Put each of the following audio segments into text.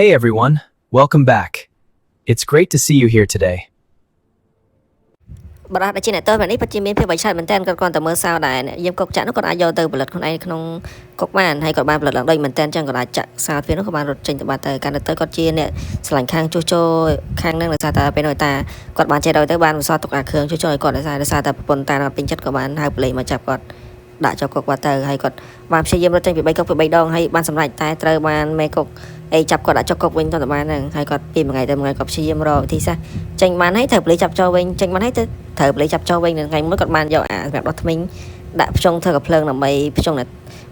Hey everyone, welcome back. It's great to see you here today. បារះដែលជាអ្នកទោសម្នាក់នេះពិតជាមានភាពវៃឆ្លាតមែនទែនគាត់គ្រាន់តែមើលសោដែរអ្នកយាមគុកចាក់នោះគាត់អាចយកទៅផលិតខ្លួនឯងក្នុងគុកបានហើយគាត់បានផលិតឡើងដូចមែនទែនចឹងគាត់អាចចាក់សោទ្វារនោះក៏បានរត់ចេញទៅបាត់ទៅកាន់ទៅគាត់ជាអ្នកស្រឡាញ់ខាងជួសជុលខាងនឹងដោយសារតែពេលនោះតាគាត់បានចេះដល់ទៅបានបន្សល់ទុកអាគ្រឿងជួសជុលឲ្យគាត់ដោយសារតែប្រពន្ធតាគាត់ពេញចិត្តក៏បានហៅប៉ូលីសមកចាប់គាត់ដាក់ចូលគុកបាត់ទៅហើយគាត់បានព្យាយាមរត់ចេញពី3គុកពី3ដងហើយបានសម្រេចតែត្រូវបានមេគុកអីចាប់គាត់ដាក់ចុកគុកវិញតទៅបានហ្នឹងហើយគាត់ពីមួយថ្ងៃទៅមួយថ្ងៃគាត់ព្យាយាមរកវិធីសាស្ត្រចេញបានហើយត្រូវប៉ូលីសចាប់ចូលវិញចេញបានហើយទៅត្រូវប៉ូលីសចាប់ចូលវិញនៅថ្ងៃមួយគាត់បានយកអាសម្រាប់ដោះធ្មេញដាក់ភ្ជង់ធ្វើកាភ្លើងដើម្បីភ្ជង់អ្នក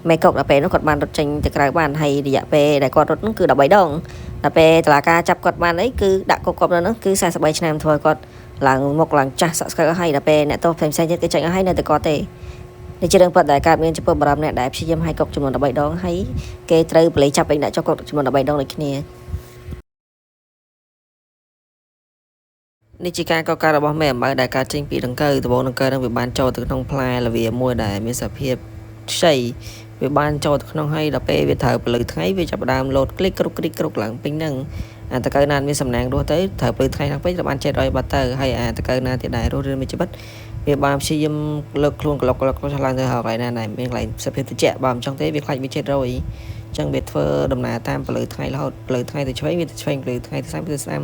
មេគុកដល់ពេលនោះគាត់បានរត់ចេញទៅក្រៅបានហើយរយៈពេលដែលគាត់រត់នោះគឺ13ដងដល់ពេលតុលាការចាប់គាត់បានអីគឺដាក់គុកគាត់នៅនោះគឺ43ឆ្នាំធ្វើឲ្យគាត់ឡើងមុខឡើងចាស់សក់ស្កើហើយដល់ពេលអ្នកទោសផ្សេងៗទៀតគេចេញអស់ហើយនៅតែគាត់ទេនេះជារឿងពិតដែលកើតមានចំពោះបារម្ភអ្នកដែលព្យាយាមហើយកុកចំនួន13ដងហើយគេត្រូវប៉ូលីសចាប់វិញដាក់ចុះគុកចំនួន13ដងដូចគ្នានេះជាការកកើតរបស់មេអំបៅដែលកើតចេញពីដង្កូវដំបូងដង្កូវនឹងវាបានចូលទៅក្នុងផ្លែល្វាមួយដែលមានសភាពខ្ចីវាបានចូលទៅក្នុងហើយដល់ពេលវាត្រូវពលឺថ្ងៃវាចាប់ផ្ដើមលោតគ្លិកគ្រុកគ្រីកគ្រុកឡើងពេញហ្នឹងអាតកៅណាមានសំណាងរស់ទៅត្រូវពលឺថ្ងៃឡើងពេញត្រូវបានចេះរយបាត់ទៅហើយអាតកៅណាទៀតដែររស់រឿងមានជីវិតវាបានព្យាយាមលើកខ្លួនកលុកកលុកឡើងទៅហៅកន្លែងណាដែលមានកន្លែងសភាពត្រជាក់បើមិនចង់ទេវាខ្លាចវាចេះរយចឹងវាធ្វើដំណើរតាមពលឺថ្ងៃរហូតពលឺថ្ងៃទៅឆ្វេងវាទៅឆ្វេងពលឺថ្ងៃទៅស្ដាំវាទៅស្ដាំ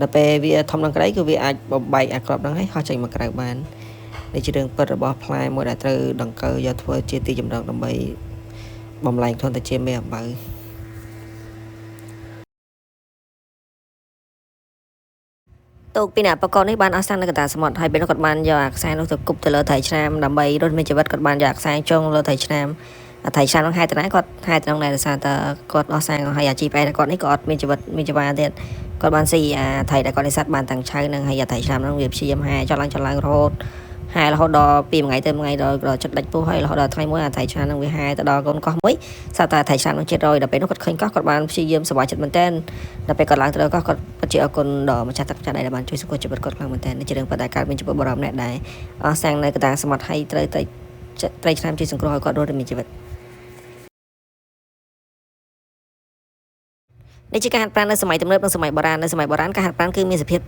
ដល់ពេលវាធំនឹងក្តីគឺវាអាចបំបែកអាក្របហ្នឹងហើយហោះចេញមកក្រៅបាននេះជារឿងពិតរបស់ផ្លែមួយដែលត្រូវដង្កូវយកធ្វើជាទីចម្រងដើម្បីបំលែងខ្លួនទៅជាមេអំបៅទូកពីអ្នកបកនេះបានអស់សាំងនៅកណ្ដាលសមុទ្រហើយពេលនោះគាត់បានយកអាខ្សែនោះទៅគប់ទៅលើត្រីឆ្នាមដើម្បីរត់មានជីវិតគាត់បានយកអាខ្សែចងលើត្រីឆ្នាមអាត្រីឆ្នាមនោះហេតុតែណាគាត់ហេតុតែនោះដែរដោយសារតែគាត់អស់សាំងហើយអាជីពឯគាត់នេះក៏អត់មានជីវិតមានជីវ៉ាទៀតគាត់បានស៊ីអាត្រីដែលគាត់នេសាទបានទាំងឆៅនឹងហើយអាត្រីឆ្នាមនោះវាព្យាយាមហែចុះឡើងចុះឡើងរហូតហែរហូតដល់ពីមួយថ្ងៃទៅមួយថ្ងៃដល់ចិត្តដាច់ពោះហើយរហូតដល់ថ្ងៃមួយអាត្រីឆ្នាមនឹងវាហែទៅដល់កូនកោះមួយស្រាប់តែអាត្រីឆ្នាមនឹងចិត្តរយដល់ពេលនោះគាត់ឃើញកោះគាត់បានព្យាយាមសប្បាយចិត្តមែនទែនដល់ពេលគាត់ឡើងទៅដល់កោះគាត់ពិតជាអរគុណដល់ម្ចាស់ទឹកម្ចាស់ដីដែលបានជួយសង្គ្រោះជីវិតគាត់ខ្លាំងមែនទែននេះជារឿងពិតដែលកើតមានចំពោះបុរសម្នាក់ដែរអស់សាំងនៅកណ្ដាលសមុទ្រហើយត្រូវតែត្រីឆ្នាមជួយសង្គ្រោះឲ្យគាត់រស់មានជីវិតនេះជាការហាត់ប្រាណនៅសម័យទំនើបនិងសម័យបុរាណនៅសម័យបុរាណការហាត់ប្រាណគឺមានសភាព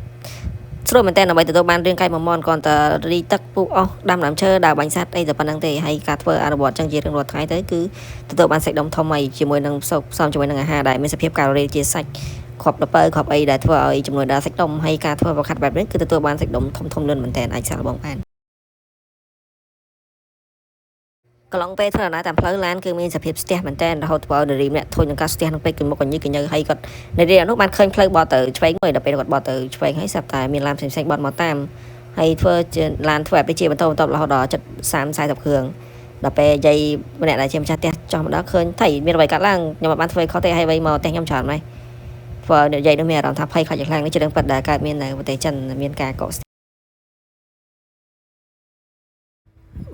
ស្រួលមែនទែនដើម្បីទទួលបានរាងកាយមមាន់គ្រាន់តែរីទឹកពុះអស់ដាំដើមឈើដើរបាញ់សត្វអីតែប៉ុណ្្នឹងទេហើយការធ្វើអនុវត្តចឹងជារៀងរាល់ថ្ងៃទៅគឺទទួលបានសាច់ដុំធំហើយជាមួយនឹងផ្សំជាមួយនឹងអាហារដែលមានសភាពកាឡូរីជាសាច់គ្រាប់ល្ពៅគ្រាប់អីដែលធ្វើឲ្យចំនួនដល់សាច់ដុំហើយការធ្វើប្រខាត់បែបនេះគឺទទួលបានសាច់ដុំធំធំលឿនមែនទែនអាចសាកល្បងបានកន្លងពេលធ្វើដំណើរតាមផ្លូវឡានគឺមានសភាពស្ទះមែនទែនរហូតធ្វើឲ្យនារីម្នាក់ធុញនឹងការស្ទះនឹងពេកគឺមុខកញីកញើហើយគាត់នារីនោះបានឃើញផ្លូវបត់ទៅឆ្វេងមួយដល់ពេលគាត់បត់ទៅឆ្វេងហើយស្រាប់តែមានឡានផ្សេងៗបត់មកតាមហើយធ្វើជាឡានធ្វើបែបនេះជាបន្តបន្ទាប់រហូតដល់ជិត30 40គ្រឿងដល់ពេលយាយម្នាក់ដែលជាម្ចាស់ផ្ទះចោះមកដល់ឃើញថៃមានអ្វីកាត់ឡើងខ្ញុំអត់បានធ្វើខុសទេហើយអ្វីមកផ្ទះខ្ញុំច្រើនម៉េចធ្វើឲ្យយាយនោះមានអារម្មណ៍ថាភ័យខ្លាចខ្លាំងនេះជារឿងពិតដែលកើតមាននៅប្រទេសចិនមានការកក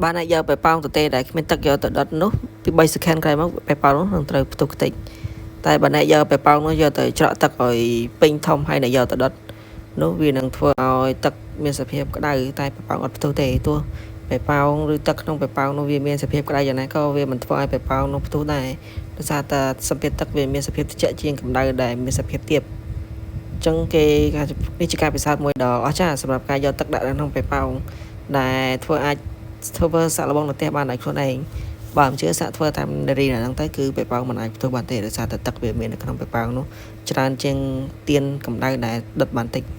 បានអាចយកប៉េប៉ោងទទេដែលគ្មានទឹកយកទៅដុតនោះពី3 second ក្រោយមកប៉េប៉ោងនោះនឹងត្រូវផ្ទុះខ្ទេចតែបើអ្នកយកប៉េប៉ោងនោះយកទៅច្រកទឹកឲ្យពេញធំហើយអ្នកយកទៅដុតនោះវានឹងធ្វើឲ្យទឹកមានសភាពក្តៅតែប៉េប៉ោងអត់ផ្ទុះទេទោះប៉េប៉ោងឬទឹកក្នុងប៉េប៉ោងនោះវាមានសភាពក្តៅយ៉ាងណាក៏វាមិនធ្វើឲ្យប៉េប៉ោងនោះផ្ទុះដែរដោយសារតែសម្ពាធទឹកវាមានសភាពត្រជាក់ជាងកម្ដៅដែលមានសភាពទាបចឹងគេនេះជាការពិសោធន៍មួយដ៏អស្ចារ្យសម្រាប់ការយកទឹកដាក់នៅក្នុងប៉េប៉ោងដែលធ្វើអាចធ្វើសាក់លបងនៅផ្ទះបានដោយខ្លួនឯងបើមិនជឿសាក់ធ្វើតាមនារីហ្នឹងទៅគឺប៉េប៉ោងមិនអាចផ្ទុះបានទេដោយសារតែទឹកវាមាននៅក្នុងប៉េប៉ោងនោះច្រើនជាងទៀនកម្ដៅដែលដុតបានតិច។